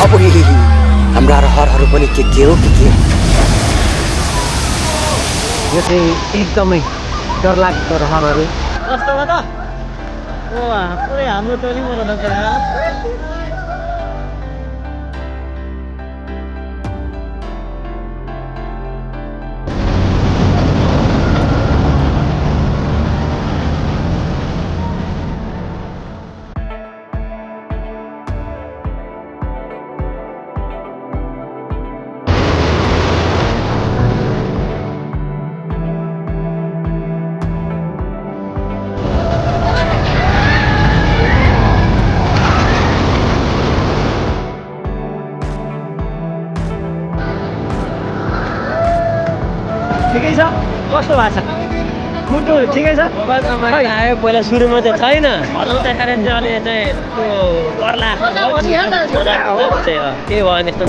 अबुई हाम्रा रहरहरू पनि के हो के यो चाहिँ एकदमै डरलाग्दो रहरहरू कस्तो भयो त पुरै हाम्रो टोली मनाउनु पर्यो ठिकै छ कस्तो भएको छ मुटु ठिकै छ आयो पहिला सुरुमा चाहिँ छैन देखाएर चाहिँ अहिले चाहिँ त्यो गर्ला त्यही भयो यस्तो